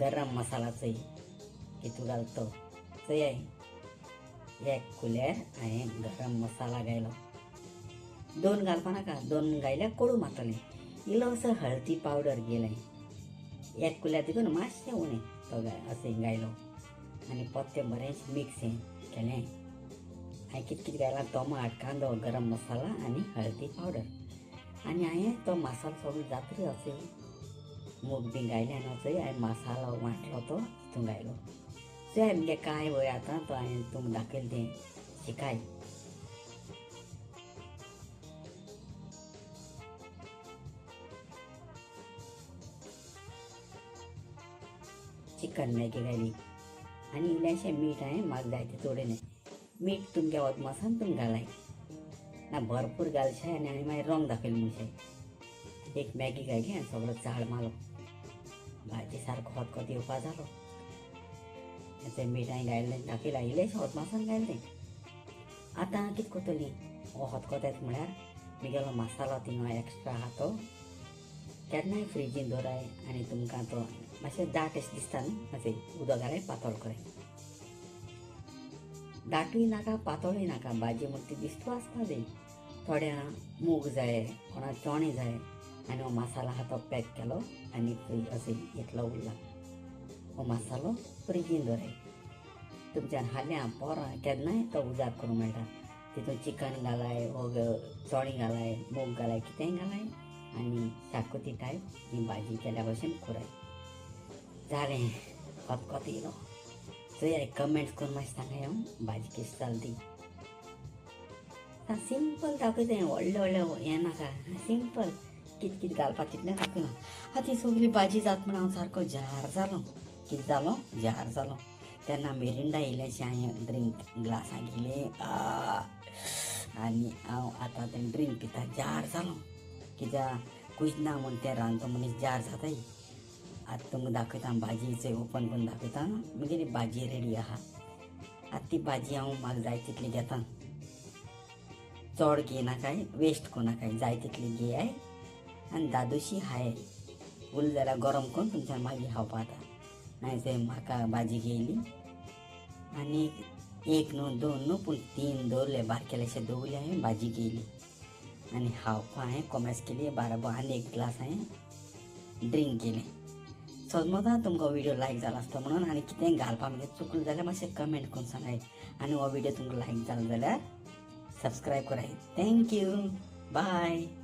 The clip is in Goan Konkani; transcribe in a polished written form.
गरम मसाला चोय कितू घालतो तो चोय एक कुलेर हांवें गरम मसाला घायलो. 2 घालपा नाका, 2 घायल्यार कोडू मारतलें. इल्लोसो हळदी पावडर गेलें एक कुल्यार देखून मातशें उणें तो अशें घायलो आनी पोत्तें बरें मिक्स हें केलें. हांवें कितें कितें घायलां, टोमाट, कांदो, गरम मसाला आनी हळदी पावडर. आनी हांवें तो मसालो सगळो जात्रे अशें मूग बी घायले आनी असो हांवें मसालो वांटलो तो तितून घायलो. चोय मुगे कांय वय आतां तो हांवें तुमकां दाखयलें तें शिकाय. चिकन मॅगी घाली आनी इल्लेंशें मीठ हांवें म्हाका जाय तें चोडलें. मीठ तुमगे अदमासान तुमी घालाय ना भरपूर घालशें आनी हांवें मागीर रंग दाखयलो म्हणशें. एक मॅगी घाली आनी सगळो चाळ मारलो, भाजी सारको खतखत येवपा जालो. तें मीठ हांवें घायलें दाखयलां, इल्लेंशें अदमासान घायलें तें. आतां कितें करतलीं, हो खतखत येता म्हळ्यार मुगेलो मसालो थिंगा एक्स्ट्रा आहा तो केन्नाय फ्रिजीन दवराय आनी तुमकां तो मातशें दाट अशें दिसता न्हू, मातशें उदक घालाय पातळ कराय. दाटूय नाका पातळूय नाका, भाजी म्हण ती दिसतो आसपा जाय. थोड्या मूग जाय, कोणाक चणे जाय आनी हो मसाला आहा तो पॅक केलो आनी अशें इतलो उरला हो मसालो फ्रिजीन दवराय. तुमच्यान हाल्यां पोरां केन्नाय तो उजार करूंक मेळटा. तितून चिकन घालाय वो चणे घालाय, मूग घालाय, कितेंय घालाय आनी शाकुती टायप ही भाजी केल्या भशेन कराय. जालें, खतखत येयलो. चोय कमेंट्स करून मातशें सांगाय हांव भाजी कशी जाली ती. सिंपल दाखयता, व्हडलें व्हडलें हें नाका, सिंपल कितें कितें घालपा तितलें दाखयलां. आतां ती सगळी भाजी जाता म्हण हांव सारको जार जालो. कितें जालो, जार जालो. तेन्ना मिरिंडा इल्लेंशें हांवें ड्रिंक ग्लासां घेयलें आनी हांव आतां तें ड्रिंक पिता. जार जालो कित्याक कुजना म्हूण तें रांदतो मनीस जार जाताय. आतां तुमकां दाखयता भाजी चोय ओपन करून दाखयता. मुगेली भाजी रेडी आहा. आतां ती भाजी हांव म्हाका जाय तितली घेता, चड घेयनाकाय, वेस्ट करनाकाय, जाय तितली घेयाय आनी दादोशी हाय. उरलें जाल्यार गरम करून तुमच्यान मागीर खावपा जाता. हांवें थंय म्हाका भाजी घेयली आनी एक न्हू 2 न्हू पूण 3 दवरले, बारकेलेशे दवरले. हांवें भाजी घेयली आनी खावपा हांवें कोमेस केली बाराबर आनी एक ग्लास हांवें ड्रिंक केलें. समजा तुमकां व्हिडियो लायक जाला आसता म्हणून आनी कितेंय घालपा म्हणजे चुकलें जाल्यार मातशें कमेंट करून सांगाय आनी हो व्हिडियो तुमकां लायक जालो जाल्यार सबस्क्रायब कराय. Thank you, bye.